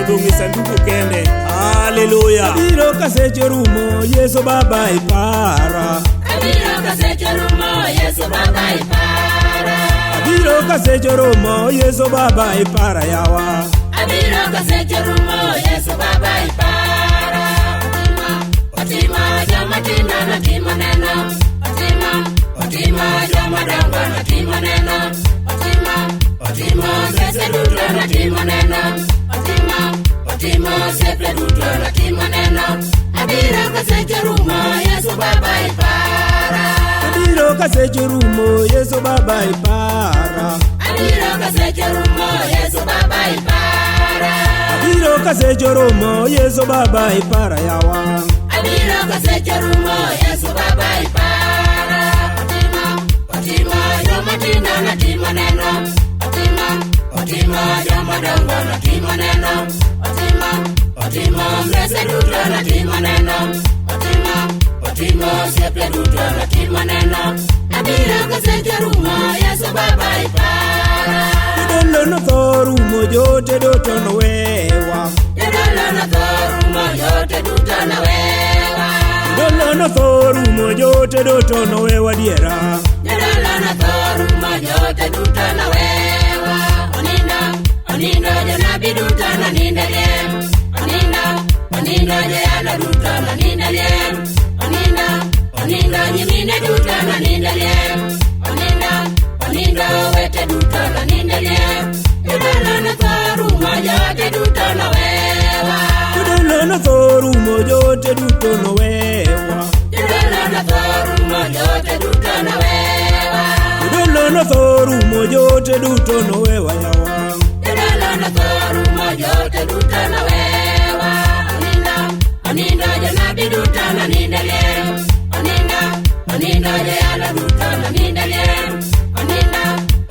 odong' e sanduku kende. Haleluya. Abiro kaseche rumo, Yesu Baba ipara. Abiro kaseche rumo, Yesu Baba ipara. Abiro kaseche rumo, Yesu Baba ipara yawa. Abiro kaseche rumo, Yesu Baba ipara. Otima, otima joma tindo notimo neno. Otima, otima joma dongo notimo neno. Otima, otimo sese duto notimo neno. Otima, otimo osiepe duto notimo neno. Abiro kaseche rumo, Yesu Baba ipara. Abiro kaseche rumo, Yesu Baba ipara. Abiro kaseche rumo, Yesu Baba ipara. Abiro kaseche rumo, Yesu Baba ipara yawa. Abiro kaseche rumo, Yesu Baba ipara. Otima, otima joma tindo notimo neno. Otima, otima joma dongo notimo neno. Otima, otimo mbese duto notimo neno. Otima, otimo osiepe duto notimo neno. Abiro kaseche rumo, Yesu Baba ipara. Jodolo notho rumo, joote duto nowewa. Jodolo notho rumo, joote duto nowewa. Jodolo notho rumo, joote duto nowewa diera. Jodolo notho rumo, joote duto nowewa. Onindo, onindo jonabi duto nonindo e liel. Onindo, onindo joyalo duto nonindo e liel. Onindo, onindo nyimine duto nonindo e liel. Onindo, onindo owete duto nonindo e liel. Jodolo notho rumo, joote duto nowewa. Jodolo notho rumo, joote duto nowewa. Jodolo notho rumo, joote duto nowewa. Jodolo notho rumo, joote duto nowewa yawa. Jodolo notho rumo, joote duto nowewa. Onindo, onindo jonabi duto nonindo e liel. Onindo, onindo joyalo duto nonindo e liel. Onindo,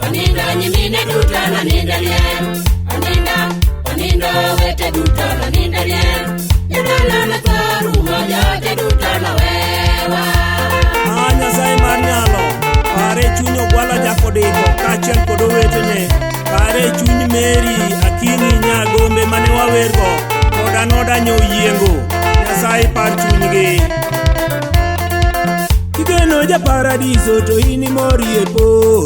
onindo nyimine duto nonindo e liel. Onindo, onindo owete duto nonindo e liel. Jodolo notho rumo, joote duto nowewa. A Nyasaye mar nyalo, pare chuny Ogwala Jakodingo kaachiel kod owetene. Pare chuny Mary Akinyi Nyagombe mane wawergo kod Anoda Nyoyiengo. Nyasaye par chunygi. Kigeno ja paradiso to in imori e polo.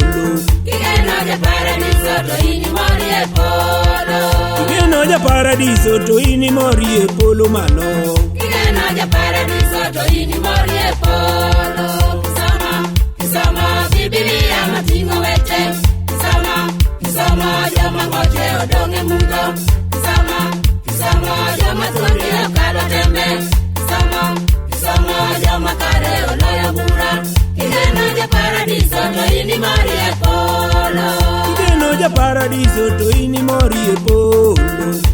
Kigeno ja paradiso to in imori e polo. Kigeno ja paradiso to in imori e polo malo. Kigeno ja paradiso to in imori e polo. Kisoma, kisoma Biblia mating'o weche. Kisoma, kisoma joma ngoche odong' e mudho. Kisoma, kisoma joma thuondi okalo tembe. Kisoma, kisoma joma kare oloyo bura. Kigeno ja paradiso to in imori e polo. Kigeno ja paradiso to in imori e polo.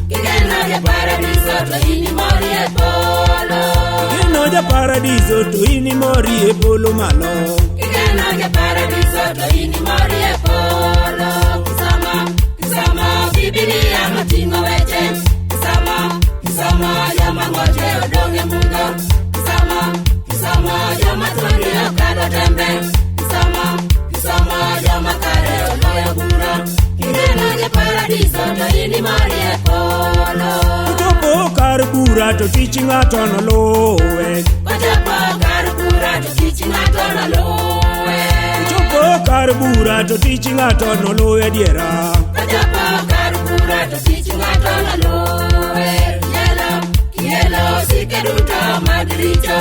Kigeno ja paradiso to in imori e polo. Kigeno ja paradiso to in imori e polo malo. Kigeno ja paradiso to in imori e polo. Kisoma, kisoma Biblia mating'o weche. Kisoma, kisoma joma ngoche odong' e mudho. Kisoma, kisoma joma thuondi okalo tembe. Kisoma, kisoma joma kare oloyo bura. Kigeno ja paradiso to in imori e polo. Kochopo kar bura to tich ng'ato noluwe. Kochopo kar bura to tich ng'ato noluwe. Kochopo kar bura to tich ng'ato noluwe diera. Kochopo kar bura to tich ng'ato noluwe. Kielo, kielo osike duto mag richo.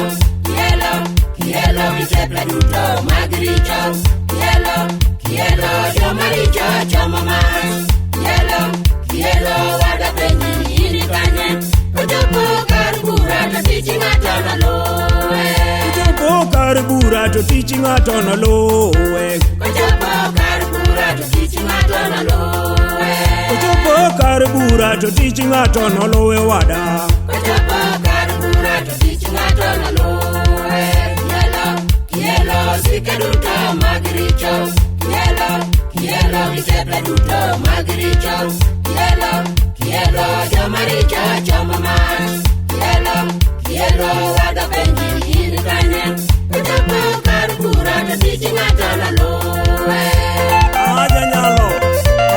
Kielo, kielo misepe duto mag richo. Kielo, kielo joma richo chomo mach. Kielo, kielo wada penji in kanye. Kochopo kar bura to tich ng'ato noluwe. Kochopo kar bura to tich ng'ato noluwe. Kochopo kar bura to tich ng'ato noluwe. Kochopo kar bura to tich ng'ato noluwe wada. Kochopo kar bura to tich ng'ato noluwe. Kielo, kielo osike duto mag richo. Kielo, kielo misepe duto mag richo. Kielo, kielo joma richo chomo mach. Kielo, kielo wada penji in kanye. Kochopo kar bura to tich ng'ato noluwe. A janyalo,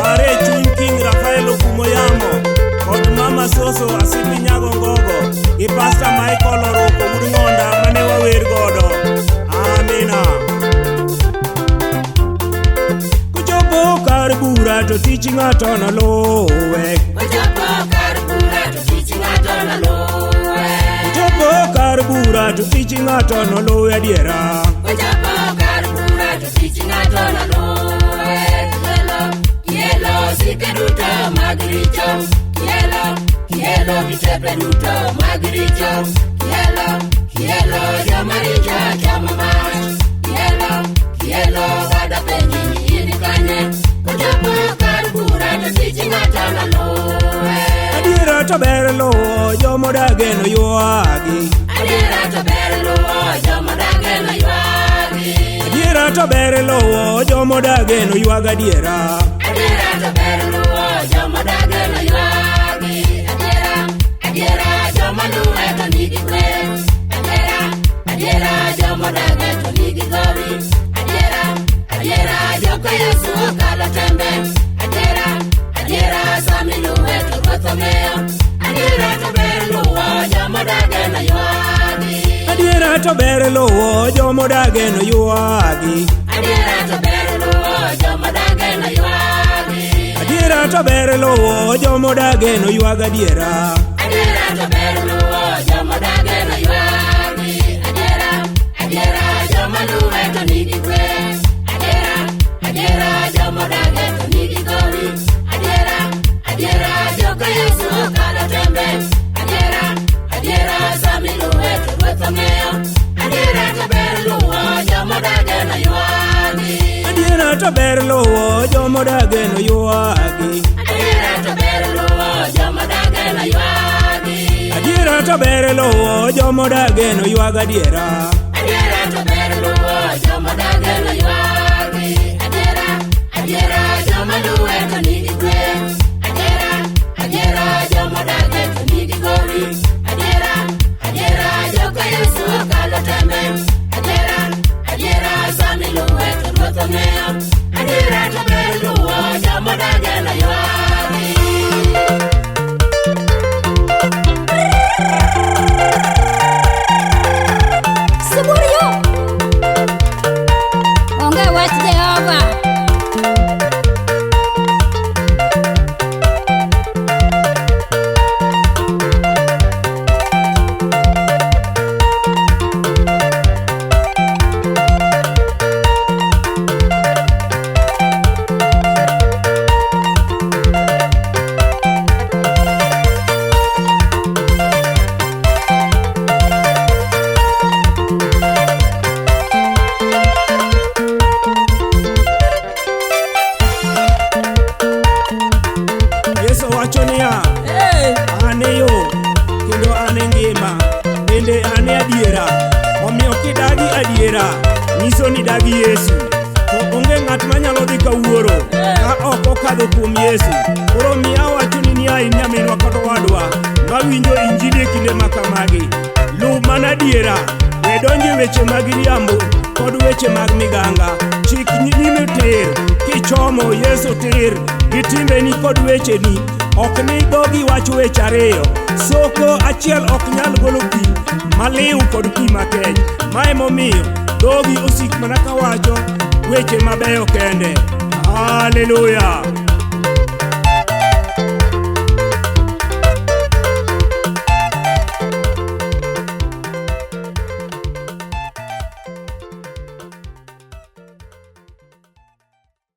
pare chuny King Rafael Okumo Yamo kod Mama Sosa. Amoso Asipi Nyagongogo gi Pastor Michael Oruko wuod Ng'onda mane wawer godo. Amina. Kochopo kar bura to tich ng'ato noluwe. Kochopo kar bura to tich ng'ato noluwe. Kochopo kar bura to tich ng'ato noluwe adiera. Kochopo kar bura to tich ng'ato noluwe. Kielo, kielo osike duto mag richo. Kielo, kielo kitepe duto mag richo. Kielo, kielo joma richo chamo mach. Kielo, kielo wada penji ni in kanye. Kochopo kar bura to tich ng'ato noluwe. Adiera to ber luwo jomodageno ywagi. Adiera to ber luwo jomodageno ywagi. Adiera to ber luwo jomodageno ywag adiera. Adiera to ber luwo jomodageno ywagi. Adiera, adiera joma luwe to nigi kwe. Adiera, adiera jomodage to nigi gowi. Adiera, adiera joka Yesu okalo tembe. Adiera, adiera sami luwe to Ruoth ong'eyo. Adiera to ber luwo jomodageno ywagi. Adiera to ber luwo jomodageno ywagi. Adiera to ber luwo jomodageno ywagi. Adiera to ber luwo jomodageno ywag adiera. Adiera to ber luwo jomodageno ywagi. Adiera, adiera joma luwe to nigi kwe. Adiera, adiera jomodage to nigi gowi. Adiera, adiera joka Yesu okalo tembe. Adiera, adiera sami luwe to Ruoth ong'eyo. Adiera to ber luwo jomodageno ywagi. Adiera to ber luwo jomodageno ywagi. Adiera to ber luwo jomodageno ywagi. Adiera to ber luwo jomodageno ywag adiera. Adiera to ber luwo jomodageno ywagi. Adiera, adiera joma luwe to nigi kwe. Adiera, adiera jomodage to nigi gowi. Adiera, adiera joka Yesu okalo tembe. Adiera, adiera sami luwe to Ruoth ong'eyo. Adiera to ber luwo jomodageno ywagi. Suburio. Onge wach Jehova. Yesu wacho niya, an e yo kendo an e ngima, bende an e adiera. Omiyo kidagi adiera, nyiso ni dagi Yesu. To onge ng'at manyalo dhi ka wuoro ka ok okadho kuom Yesu. Koro miya awachoni niya in nyaminwa kata owadwa mawinjo injili e kinde ma kamagi. Luw mana adiera, we donjo e weche mag riambo kod weche mag miganga. Chik nyime tir, kichomo Yesu tir gi timbeni kod wecheni. Ok ni dhogi wach weche ariyo. Soko achiel ok nyal golo pi maliw kod pi makech. Ma emomiyo dhogi osik mana kawacho weche mabeyo kende. Haleluya!